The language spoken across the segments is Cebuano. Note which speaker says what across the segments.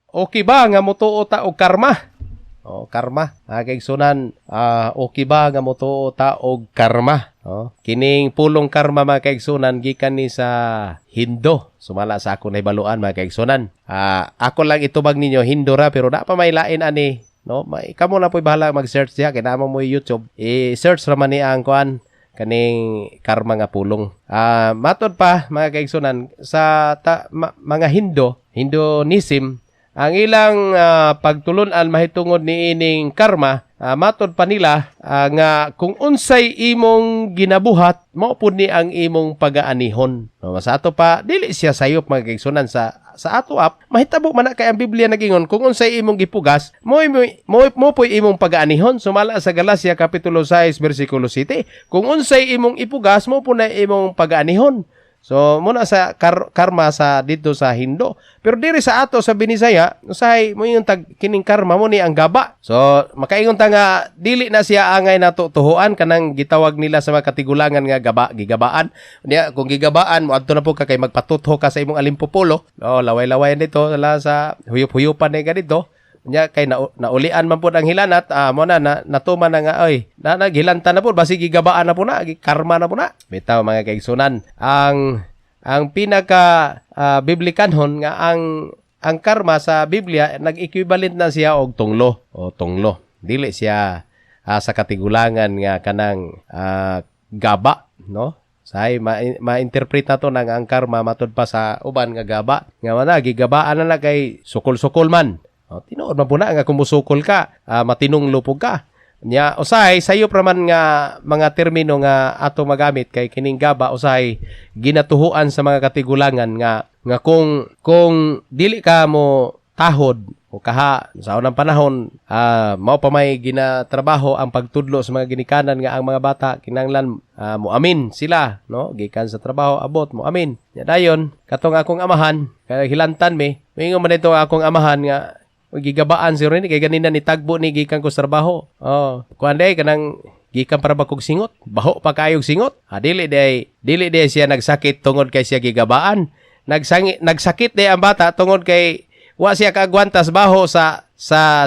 Speaker 1: Okay ba nga motuo ta og karma? Oh, karma. Mga kaigsunan, okay ba nga motuo ta og karma? Oh, kining pulong karma, mga kaigsunan, gikan ni sa Hindo. Sumala sa ako nahibaluan, mga kaigsunan. Ako lang itubag ninyo, Hindo ra, pero na pa may lain ani, no? May kamo na po'y bahala mag-search diha kay naa mo YouTube. I-search ra man ni ang kuan, kaning karma nga pulong. Matod pa, mga kaigsunan, sa mga Hindo, Hinduism, ang ilang pagtulunan mahitungod ni ining karma, matod pa nila nga kung unsay imong ginabuhat, mao pud ni ang imong pagaanihon. No, sa ato pa dili siya sayop, mga kaigsunan, sa ato ap mahitabo man na kay ang Biblia nagingon kung unsay imong gipugas, mo po'y imong pagaanihon, sumala sa Galacia kapitulo 6 bersikulo 7. Kung unsay imong ipugas, mo po na imong pagaanihon. So muna sa karma sa dito sa Hindo. Pero diri sa ato sa Binisaya, usahay mo yung tag kining karma mo ni ang gaba. So makaingon ta nga dili na siya angay nato tuhuan, kanang gitawag nila sa mga katigulangan nga gaba, gigabaan. Niya kung gigabaan mo, adto na po ka kay magpatutho ka sa imong alimpupolo. Oh, laway-lawayan dito sala sa huyop-huyupan ni ganito. Nya kay naulian man pud ang hilanat, mo na, na natuman na nga oy. Na naghilanta na pud, basig gigabaan na po na, gikarma na po na. Bitaw, mga kaigsunan, ang pinaka biblikanhon nga ang karma sa Biblia nag-equivalent na siya og tunglo o tunglo. Dili siya sa katigulangan nga kanang gaba, no? Say ma-interpret na to nang ang karma matud pa sa uban nga gaba. Nga mana gigabaan na na kay sukol-sukol man. O, tinuod man po na nga kung musukol ka, matinunglo po ka. Nya usahay sayop ra man nga mga termino nga ato magamit kay kining gaba usahay ginatuhuan sa mga katigulangan nga nga kung dili ka mo tahod o kaha sa unang panahon, mao pa may ginatrabaho ang pagtudlo sa mga ginikanan nga ang mga bata kinahanglan moamin sila, no, gikan sa trabaho, abot, moamin. Nya dayon katong akong amahan kay hilantan mi, moingon man dito akong amahan nga, "Uy, gigabaan si Ronnie kay ganina ni tagbo ni gikan ko sa trabaho." Oh, kuan day kanang gikan para ba kog singot? Baho pa kayog singot. Dili day siya nagsakit tungod kay siya gigabaan. Nagsangi, nagsakit day ang bata tungod kay wa siya kaagwanta sa baho sa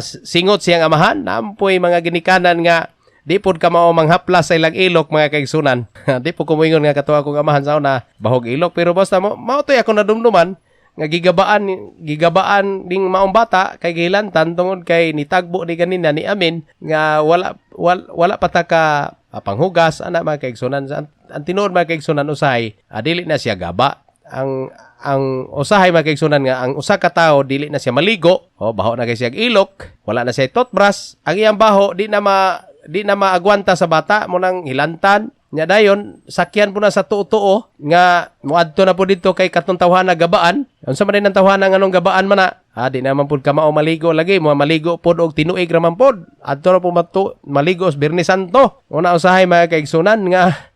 Speaker 1: singot siyang amahan. Nampoy mga ginikanan nga di pod ka mao manghaplas sa ilang ilok, mga kaigsunan. Di po ko moingon nga katuwa kong amahan sa una bahog ilok, pero basta mo mao to'y ako nadumduman nga gigabaan gigabaan ning maong bata kay gihilantan tungod kay nitagbo ni ganina ni amin nga wala pa ta ka panghugas ana, mga kaigsunan. Ang tinuod, mga kaigsunan, usahay dili na siya gaba. Ang usahay, mga kaigsunan, nga ang usa ka tawo dili na siya maligo o baho na kay siya ilok, wala na siya toothbrush, ang iyang baho di na maagwanta sa bata mo nang hilantan nya. Dayon sakyan po na sa tuo-tuo nga moadto na po dito kay katong tawhana gabaan. Unsa man din ang tawhana nga nung gabaan man na, di naman pud ka mao maligo lagi mo maligo pod og tinuig ra man pod, adto na po matu maligo sa Biyernes Santo. Una usahay, mga kaigsunan, nga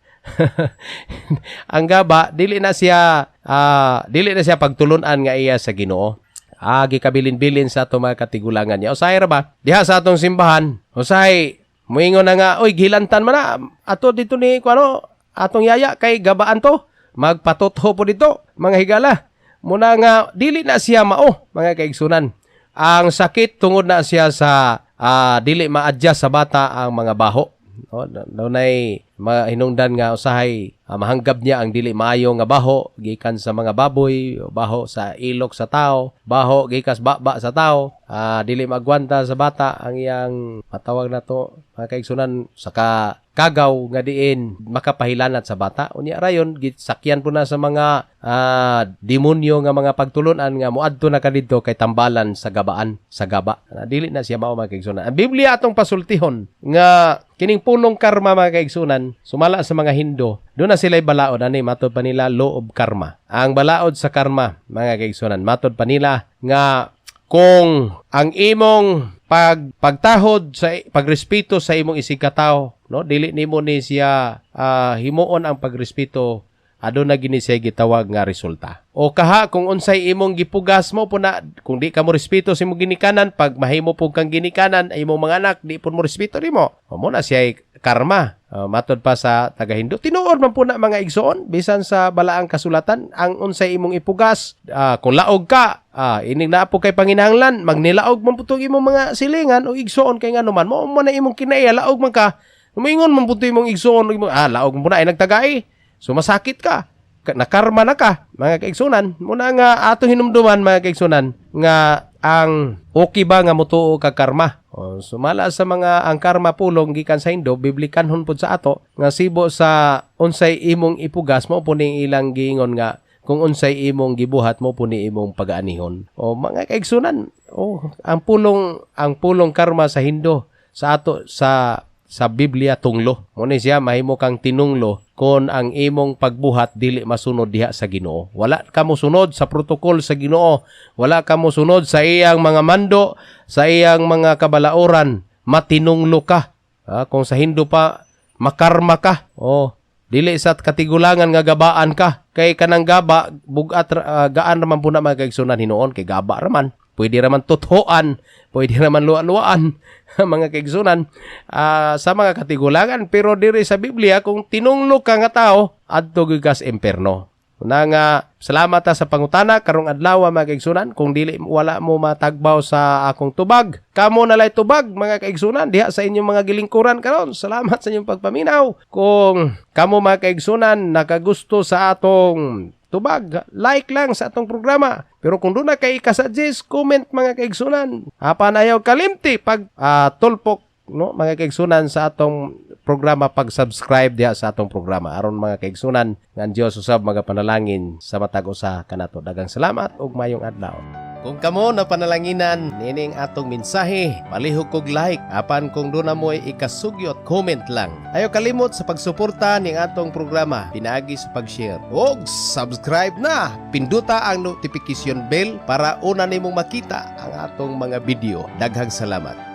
Speaker 1: ang gaba dili na siya pagtulunan nga iya sa Ginoo. Gikabilin-bilin sa ato mga katigulangan niya. Usahay ra ba? Diha sa atong simbahan, usahay muingon na nga, "Oy, gilantan man na. Ato dito ni kuano atong yaya kay gabaan to. Magpatutho po dito, mga higala." Muna nga dili na siya mao, mga kaigsunan. Ang sakit tungod na siya sa dili ma-adjust sa bata ang mga baho. No, dunay mga hinungdan nga usahay mahanggab niya ang dili maayo nga baho gikan sa mga baboy, baho sa ilok sa tao, baho gikas baba sa tao, dili maagwanta sa bata ang iyang matawag na to, mga kaigsunan, sa ka kagaw nga diin makapahilanat sa bata. Unya rayon sakyan po na sa mga demonyo nga mga pagtulunan nga moadto na kadidto kay tambalan sa gabaan, sa gaba. Dili na siya mao, mga kaigsunan. Ang Biblia atong pasultihon nga kining pulong karma, mga kaigsunan, sumala sa mga Hindo, doon na sila'y balaod ani, matod pa nila, law of karma. Ang balaod sa karma, mga kaigsunan, matod pa nila nga kung ang imong pagtahod sa pagrespeto sa imong isigkatawo, no, dili nimo ni siya himuon ang pagrespeto, aduna gini siya gitawag nga resulta. O kaha kung unsay imong gipugas mo po na, kung di ka mo respeto sa imong ginikanan, pag mahimo po kang ginikanan ay imong mga anak di po mo respeto nimo. O mo na siya karma. Matod pa sa taga-Hindu. Tinuod man po na, mga igsoon, bisan sa balaang kasulatan, ang unsay imong ipugas, kung laog ka, inig naa po kay panginahanglan, magnilaog man po imong mga silingan o igsoon kay ngano man, mao man na imong kinaiya, laog man ka, muingon man po imong igsoon, imong, laog man po na, ay nagtagae. So masakit ka. Nakarma na ka, mga kaigsunan. Muna nga atong hinumduman, mga kaigsunan, nga ang okay ba nga motuo ka karma? O, sumala sa mga ang karma pulong gikan sa Indo, biblikanhon pud sa ato nga sibo sa unsay imong ipugas, mao po ning ilang giingon nga kung unsay imong gibuhat, mo po ni imong pagaanihon. O, mga kaigsunan, o ang pulong karma sa Hindo, sa ato sa Biblia tunglo. Mo ni siya mahimo kang tinunglo kon ang imong pagbuhat dili masunod diha sa Ginoo. Wala ka mo sunod sa protocol sa Ginoo. Wala ka mo sunod sa iyang mga mando, sa iyang mga kabalaoran, matinunglo ka. Kung sa Hindu pa, makarma ka. Oh, dili sa katigulangan nga gabaan ka. Kay kanang gaba, bugat gaan raman po na, mga kaigsunan, hinuon kay gaba raman. Pwede raman tuthoan, pwede raman luwa-luwaan, mga kaigsunan, sa mga katigulangan. Pero diri sa Biblia, kung tinunglo ka nga tao, adto gyud ka sa imperno. Una nga, salamat ta sa pangutana karong adlaw, mga kaigsunan. Kung dili wala mo matagbaw sa akong tubag, kamo na lay tubag, mga kaigsunan, diha sa inyong mga gilingkuran karon. Salamat sa inyong pagpaminaw. Kung kamo, mga kaigsunan, nakagusto sa atong tubag, like lang sa atong programa. Pero kung duna kay ikasuggest, comment, mga kaigsunan. Apan ayaw kalimti pag tulpok, no, mga kaigsunan, sa atong programa, pag-subscribe diha sa atong programa aron, mga kaigsunan, nga ang Dios usab magapanalangin sa matag usa kanato. Daghang salamat ug mayong adlaw. Kung kamo na panalanginan nining atong mensahe, palihog kog like. Apan kung duna mo'y ikasugyot, comment lang. Ayaw kalimot sa pagsuporta ning atong programa pinaagi sa pag-share og subscribe na. Pinduta ang notification bell para una nimong makita ang atong mga video. Daghang salamat.